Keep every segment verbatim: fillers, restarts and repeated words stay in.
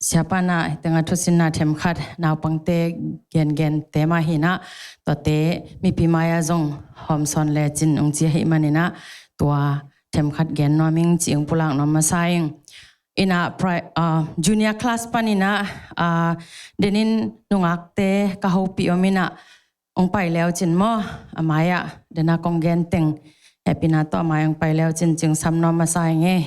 Siapa in ah, hih tengah thusinna themkhat naupangte gengente mah hi in ah, tuate mipi mai-ah zong hawmsawn lecin ung ci ahih manin ah, tua themkhat gen nuam ing ci-in pulak nuam masa ing. In ah, pri-, ah, junior class panin ah, ah, denin nungakte ka hopih om in ah, ung pai leucin maw, a mai-ah, den a kong gen teng, hehpihna tawh a mai-ah ung pai leucin ci-in sam nuam masa ing e.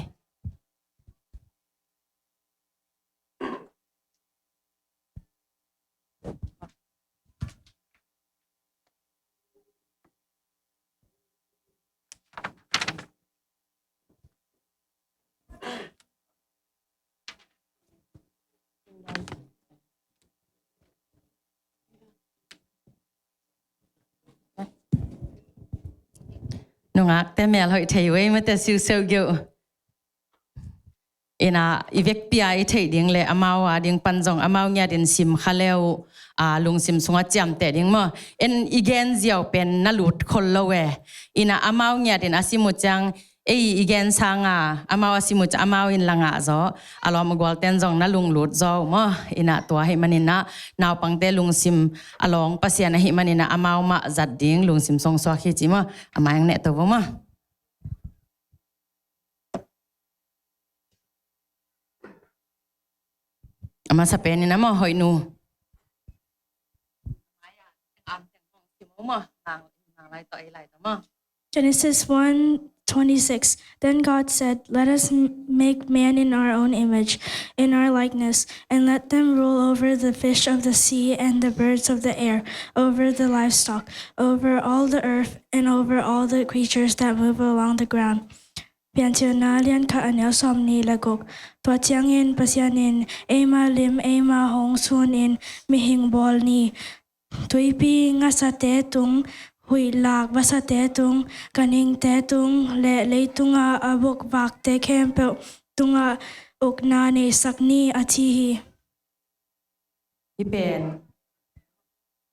Nungakte mel hoih thei uh ei, mate, siuseu geuh. In ah, i vekpi-a i theih ding le amau a ding pan zong amau ngiatin sim kha le uh, a, lungsim sungah ciamteh ding maw. En i gen ziau pen na lut khol lo e. In ah, amau ngiatin a sim uh ciang, ei i gen sanga amau a sim uh ciang amau in la ngah zaw, a lawm a gualten zong na lunglut zaw uh maw. In ah, tua ahih manin ah, naupangte lungsim a lawng Pasian ahih manin ah, amau mah zat ding lungsim sungsuak hi ci maw. A mai-ah ung nehto vo maw. A masa penin ah maw, Hoihnu. Genesis one twenty-six. Then God said, "Let us m-, make man in our own image, in our likeness, and let them rule over the fish of the sea and the birds of the air, over the livestock, over all the earth, and over all the creatures that move along the ground." Piancilna lian khat, a neu sawmnih le guk. Tua ciangin Pasian in, "Eima lim, eima hong sunin mihing bawl ni. Tuipi ngasate tung, huihlak vasate tung, ganhingte tung, le leitunga a bukvakte khempeuh tungah ukna neisak ni," a ci hi. Hih pen,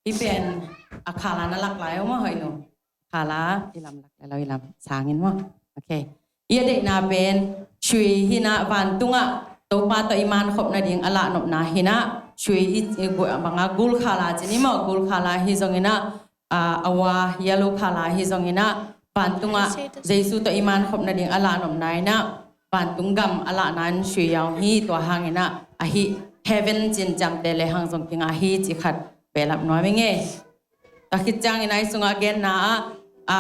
hih pen a khala na lak lai uh maw, Hoihnu? Khala i lam lak lai lo, i lam sangin maw? Ok. I a deihna pen sui hi in ah, vantungah Topa tawh i mankhop nading a lahnopna hi in ah, sui i, i gu-, banga gul khala ci ni maw, gul khala hi zongin ah, a, a ua, yellow khala hi zongin ah, vantungah Jesu tawh i mankhop nading a lahnopna in ah, vantung gam a lahna in sui a om hi. Tua hangin ah, ahi, heaven ci-in ciamteh lehang zong kingah hi ci khat behlap nuam ing e. Tua khit ciangin ah, i sungah genna ah, a,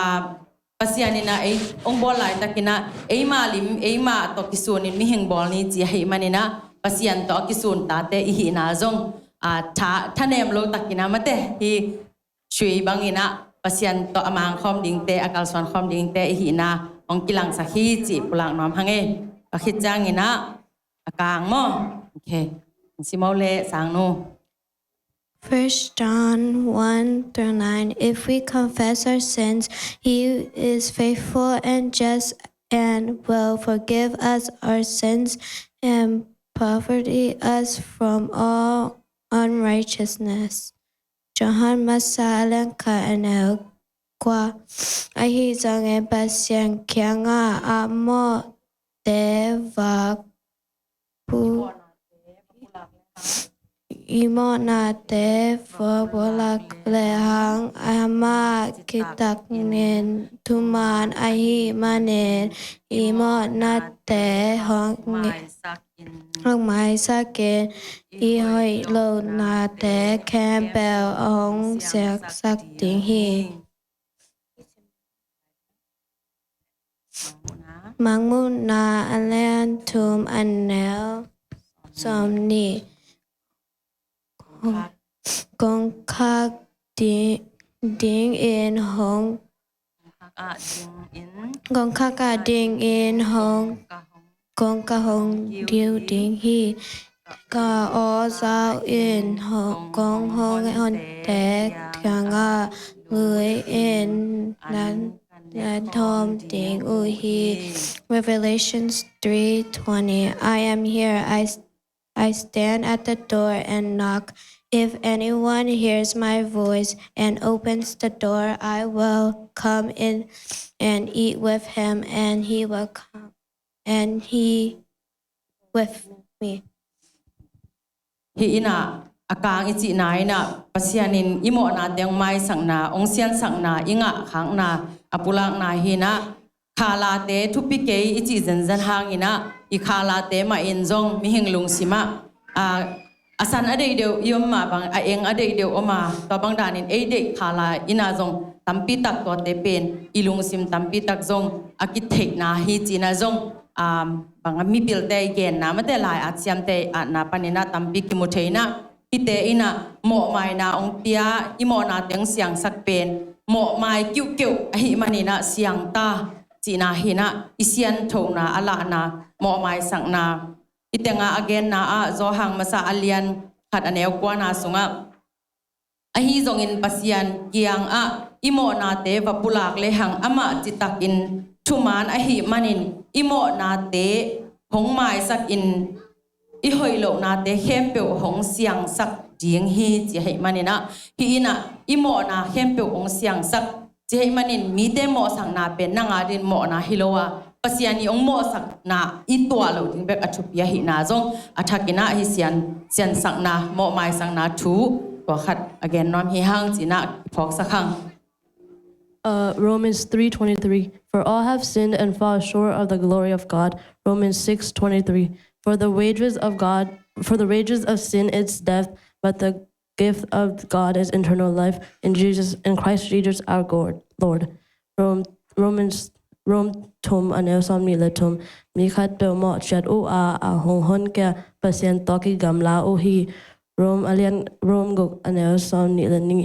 Pasian in ah ei hong bawl laitakin ah, eima lim, eima tawh kisunin mihing bawl ni ci ahih manin ah, Pasian tawh a kisun tate i hihna zong, a, tha, thanem lo takin ah, mate, hih sui bangin ah Pasian tawh a mangkhawm dingte, a kalsuan khawm dingte i hihna hong kilangsak hi cih pulak nuam hang e. A khit ciangin ah a kang maw? Ok. Sim o leh, sangnu. First John one through nine. If we confess our sins, he is faithful and just and will forgive us our sins and purify us from all unrighteousness. Johan masa a lian khat, a neu kua. Ahi zongin Pasian kiangah a mawhte vak pu-, i mawhnate vak pulak lehang, amah kitakin thuman ahih manin, i mawhnate hong nge-, hong maisak in, i hoih lohnate khempeuh hong siaksak ding hi. Mangmuhna a lian thum, a neu sawmnih. Kongkhak ding, ding in hong, kongkhak ah ding in hong, kong ka hong diu ding hi. Ka aw zau in hong, kong hong honte kiangah lui in nan, nan thawm ding uh hi. Revelations three twenty. I am here. I, I stand at the door and knock. If anyone hears my voice and opens the door, I will come in and eat with him, and he will come, and he with me. Hih in ah a kang i cihna in ah Pasian in i mawhnate hong maisakna, hong siansakna, i ngahkhakna a pulakna hi in ah, khalate thupi kei i cih zenzen hangin ah i khalate mah in zong mihing lungsim ah, a, a san a deih deuh i om mah bang, a eng a deih deuh om a, tua bang danin ei deih khala in ah zong tampi tak tuate pen i lungsim tampi tak zong a kitheihna hi ci in ah zong, um, bang a mipilte i genna mate lai-at siamte i atna panin ah tampi kimu thei in ah, hihte in ah mawhmaina hong pia, i mawhnate hong siangsak pen mawhmai kiuhkeuh ahih manin ah siang ta cihna hi in ah, i sianthona a lahna, mawhmaisakna. I tenga a genna ah Johan masa a lian khat a neu kuana sungah, ahi zongin Pasian kiangah i mawhnate va pulak lehang amah citakin thuman ahih manin i mawhnate hong maisakin i hoih lohnate khempeuh hong siangsak ding hi ci ahih manin ah, hih in ah i mawhna khempeuh hong siangsak ci ahih manin mite mawhsakna pen nang a dingin mawhna hi lo a, Pasian i hong mawhsakna i tuah loh ding bek a thupi ahihna zong a thakin ah hih sian, siansakna, mawhmaisakna thu tua khat a gen nuam hi hang ci in ah phawksak hang. Uh, Romans three twenty-three, "For all have sinned and fall short of the glory of God." Romans six twenty-three, "For the wages of God, for the wages of sin is death, but the gift of God is eternal life in Jesus, in Christ Jesus our God, Lord." Rome, Romans, Rome thum a neu sawm nih le thum, "Mi khat peuh mawh ciat uh a, a hong honkhia Pasian tawh kigamla uh hi." Rome a lian, Rome guk a neu sawm nih le nih,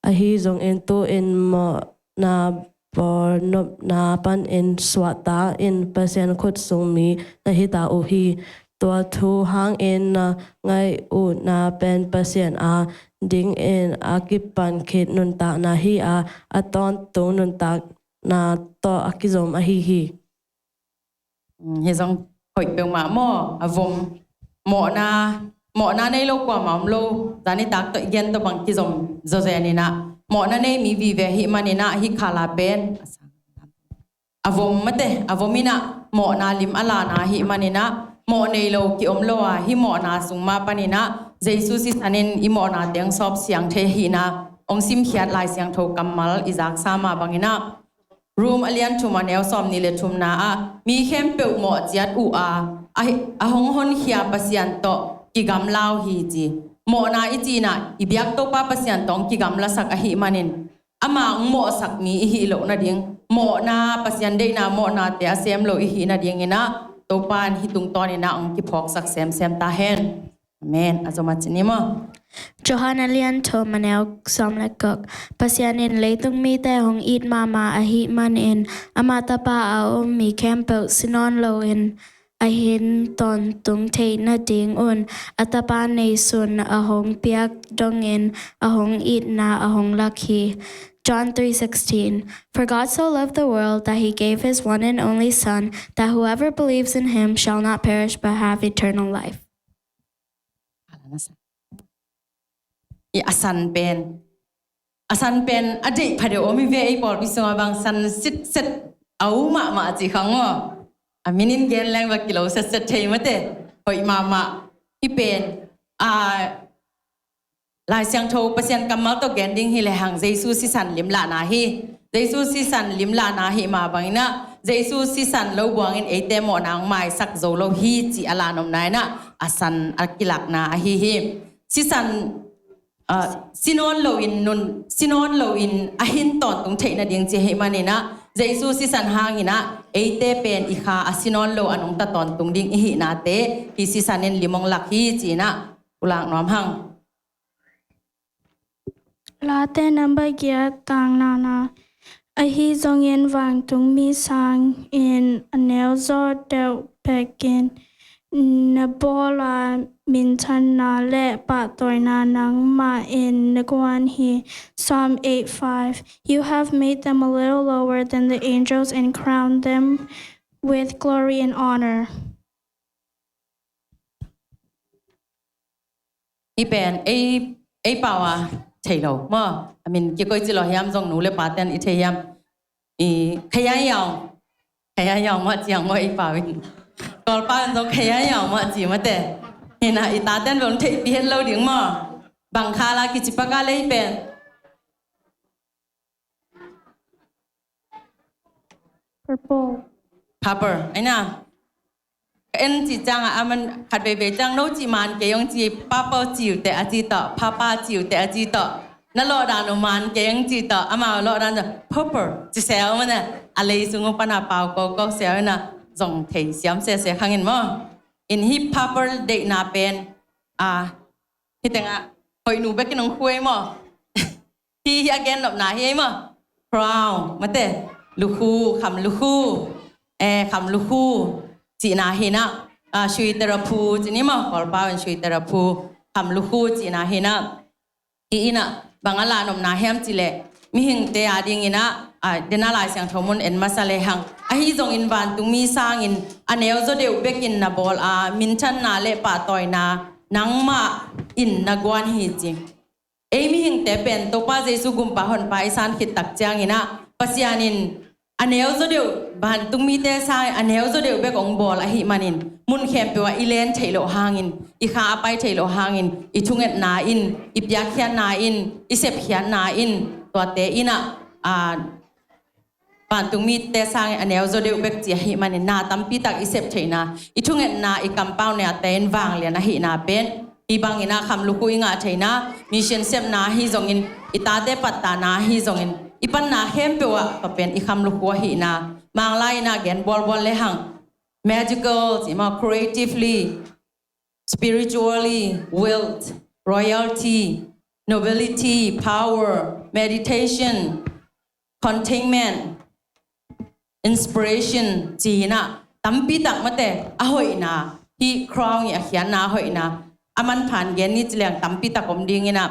"Ahi zongin tu-in mawhna bawlnopna panin suahtak in Pasian khut sung mi na hita uh hi. Tua thu hangin na ngaih uhna pen Pasian a dingin a kipan khit nuntakna hi a, a tawntung nuntakna tawh a kizom ahi hi." Hi zong hoih peuhmah maw, a vom. Mawhna, mawhna nei lo kuamah om lo. Zanitak tawh i gen tawh bang kizom zawzen in ah, mawhna nei mi vive ahih manin ah hih khala pen a vom mate, a vom in ah mawhna lim a lana ahih manin ah, mawh nei lo ki-om lo a, hih mawhna sung mah panin ah Jesu sisan in i mawhnate hong sawp siang thei ahihna hong simkhiat Lai Siangtho kammal i zaksa mah bangin ah, Rom a lian thum a neu sawm nih le thumna ah, "Mi khempeuh mawh ciat uh a, a, a hong honkhia Pasian tawh kigamla uh hi," ci. Mawhna i cih in ah i biak Topa Pasian tawh hong kigamlasak ahih manin, ama hong mawhsak mi i hih loh nading, mawhna, Pasian deihna mawhnate a sem lo i hih nadingin ah Topa in hih tungtawn in ah hong kiphawksak semsem ta hen. Amen. A zom a ci ni maw. Johan a lian thum a neu sawm le guk. Pasian in leitung mite hong it mahmah ahih manin, ama Tapa a um mi khempeuh si nawn loin a hin tawntung theih nadingun a Tapa neisun a hong piak dongin a hong itna a hong lak hi. John three sixteen, "For God so loved the world that he gave his one and only Son, that whoever believes in him shall not perish but have eternal life." I a san pen, a san pen a deih phadeuh om hi ve, ei pawlpi sungah bang san sitset a um mahmah cih khang maw. A min in gen leng va kilo setset thei mate. Hoih mahmah. Hih pen a, Lai Siangtho Pasian kammal tawh gen ding hi lehang Jesu sisan limlahna hi. Jesu sisan limlahna ahih mah bangin ah, Jesu sisan lo buangin eite mawhna hong maisak zo lo hi cih a lanopna in ah a san a kilakna ahi hi. Sisan, ah, si nawn loin nun, si nawn loin a hin tawntung theih nading ci ahih manin ah, Jesu sisan hangin ah eite pen i kha a si nawn lo a nungta tawntung ding i hihnate hih sisan in lim hong lak hi ci-in ah pulak nuam hang. Late number giat, tang nihna. Ahi zongin vantungmi sangin a neu zaw deuh bekin na bawl a, minthanna le pahtawina nangmah in na guan hi. Psalm eight five. You have made them a little lower than the angels and crowned them with glory and honor. Hih pen ei, ei pau a thei lo maw? A min kikoih ci lo hiam, zong nu le pate'n i thei hiam? I, Khayai Yaung. Khayai Yaung mah ci ang maw ei pau in. Kawlpau in zong Khayai Yaung mah ci mate. Hi na, i taten bel theihpih het lo ding maw. Bang khala kici paka lei pen? Purple. Purple. Ai na. Ka en ci ciang a, aman khat veivei ciang no ci man kei ong ci, purple ci uh teh a ci tawh, purple ci uh teh a ci tawh. Na lawh dan uh man kei ong ci tawh, amau lawh dan uh purple ci sel maw na. A lei sung uh pan a pau kawkawk sel na, zong thei siam sese khang in maw. In hih purple deihna pen, a, hih tengah hoih nu bekin ong khuai maw. Hih, hih a gen nopna hi ei maw. Crown, mate, lukhu, kham lukhu, eh, kham lukhu cihna hi na, ah, sui teraphu cih ni maw, Kawlpau in sui teraphu, kham lukhu cihna hi na. Hih in a, bang a lah nopna hiam cih leh, mihingte a dingin a, ah, den a Lai Siangtho mun en masa le hang. Ahi zongin vantungmi sangin a neu zaw deuh bekin na bawl a, minthanna le pahtawina nangmah in na guan hi ci. Ei mihingte pen Topa Jesu gumpa honpa i san khit tak ciangin a, Pasian in a neu zaw deuh, vantungmite sangin a neu zaw deuh bek ong bawl ahih manin, mun khempeuh ah i len theih loh hangin, i kha a pai theih loh hangin, i thungetna in, i piakkhiatna in, i sepkhiatna in, tuate in a, a, vantungmite sangin a neu zaw deuh bek ci ahih manin na tampi tak i sep theihna, i thungetna, i kampau niate in vanglian ahihna pen, hih bangin a kham lukhu i ngah theihna, mission sepna ahi zongin, i tate pattahna ahi zongin, i panna khempeuh ah tua pen i kham lukhu ahihna, Manglai in a gen bualbual le hang, magical, ci maw, creatively, spiritually, wealth, royalty, nobility, power, meditation, contentment, inspiration, ci in a tampi tak mate a hoihna, hih crown i a khiatna a hoihna, a manphan gen ni ci leng tampi tak om ding in a,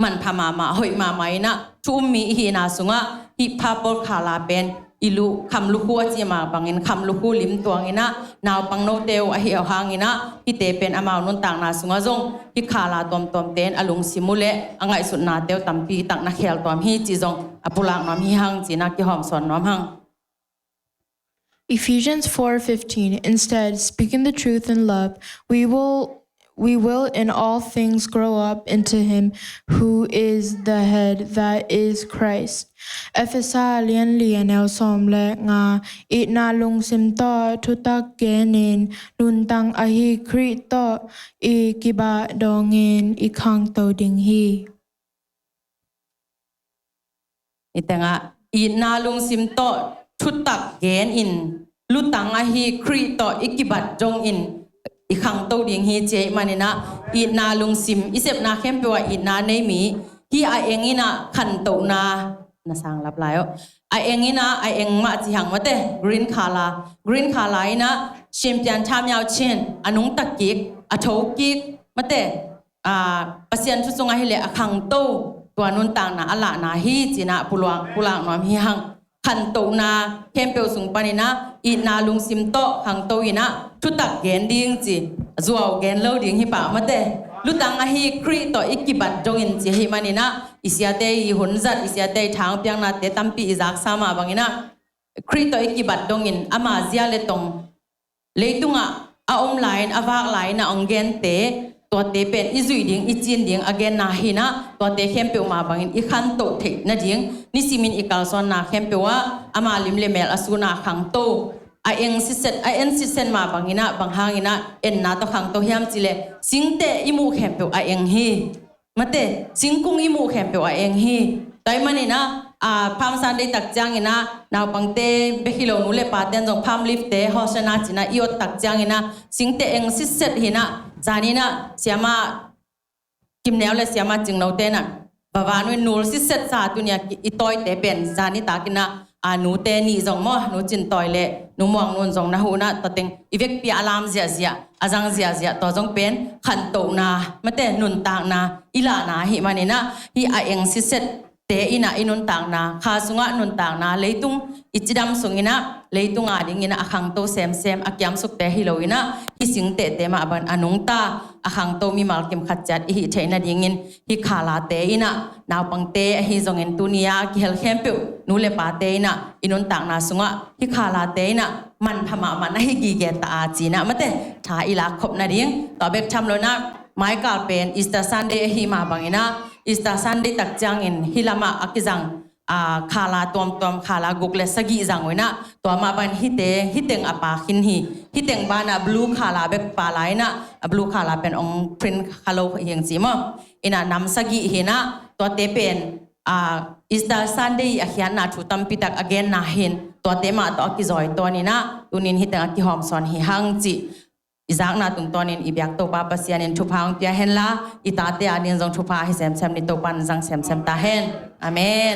manpha mahmah, hoih mahmah in a, thu um mi i hihna sungah hih purple khala pen i lu, kham lukhu a ci mah bangin kham lukhu lim tuang in a, naupang note uh ahi uh hangin a, hihte pen amau nuntakna sungah zong hih khala tuamtuamte in a lungsim uh le a ngaihsutnate uh tampi tak na khel tuam hi ci zong a pulak nuam hi hang ci in a kihawmsawn nuam hang. Ephesians four fifteen, instead, speaking the truth in love, we will, we will in all things grow up into him who is the head, that is Christ. Efesa lianli a neu sawm le nga, itna lungsim tawh thutak genin, nuntak ahi Khrih tawh i kibah dongin i khangto ding hi. I tengah itna lungsim tawh thutak genin, lutang ahi Khrih tawh i kibat dongin i khangto ding hi ci ahih manin a, itna lungsim, i sepna khempeuh ah itna nei mi, hih a eng in a khantohna, na sang lap lai aw. A eng in a, a eng mah ci hang mate, green khala. Green khala in a, Shin Pian Tham Yau Chin, a nungta kik, a tho kik, mate, a, Pasian thu sungah hi leh a khangto, tua nuntakna a lahna hi ci in a pulak, pulak nuam hi hang. Khantohna khempeuh sung panin a, itna lungsim tawh khangto in a, thutak gen ding ci, zuau gen lo ding hi pah mate. Lutang ahi Khrih tawh i kibat dongin ci ahih manin a, i siate i hunzat, i siate i thangpiaknate tampi i zaksa mah bangin a, Khrih tawh i kibat dongin ama zia le tong, leitungah a om lai-in, a vak lai-in a ong gente, tuate pen i zuih ding, i cin ding a genna hi in a, tuate khempeuh mah bangin i khantoh theih nading, nisimin i kalsuanna khempeuh ah ama lim le mel a sun a khangto, a eng sitset, a en sitset mah bangin a, bang hangin a enna tawh khangto hiam cih leh, singteh i muh khempeuh a eng hi. Mate, singkung i muh khempeuh a eng hi. Tua ahih manin a, a, Palm Sunday tak ciangin a, naupangte bek hi lo, nu le pate'n zong palm leaf te, Hosanna ci-in a i ot tak ciangin a, singteh eng sitset hi in a, zanin a, siama Kimneu le siama Cingno te'n a, vava nu in nul sitset sa, tuni a i tawite pen, zan i takin a, a, nute nih zong maw, Nu Cin Tawi le Nu Muang Nun zong na huh in a, tua teng i vekpi a lam ziahziah, a zang ziahziah, tua zong pen khantohna, mate, nuntakna i lahna ahih manin a, hih a eng sitset te in a i nuntakna, kha sungah nuntakna, leitung i cidam sungin a, leitung a dingin a, a khangto semsem, a kiamsukte hi lo in a, hih singtehte mah bangin a nungta, a khangto mimal kim khat ciat i hih theih nadingin, hih khalate in a, naupangte ahi zongin tuni a kihel khempeuh nu le pate in ah i nuntakna sungah hih khalate in ah manpha mahmah na hi gige ta a ci-in ah mate tha i lak khop nading. Tua bek tham lo in ah maikal pen Easter Sunday ahi mah bangin ah Easter Sunday tak ciangin hih lamah a kizang a, khala tuamtuam, khala guk le sagih zang uh in ah, tua mah bangin hihte, hih teng a pha khin hi, hih teng banah blue khala bek pha lai in ah, a blue khala pen ong print kha lo hi ing ci maw. In ah nam sagih hi in ah, tuate pen, a, Easter Sunday a khiatna thu tampi tak a genna hi in, tuate mah tawh a kizawi tuan in ah, tuni in hih teng a kihawm sawn hi hang ci. I zakna tungtawnin i biak Topa Pasian in thupha hong pia henla, i tate adingin zong thupha hi semsem ni, Topa in zang semsem ta hen. Amen.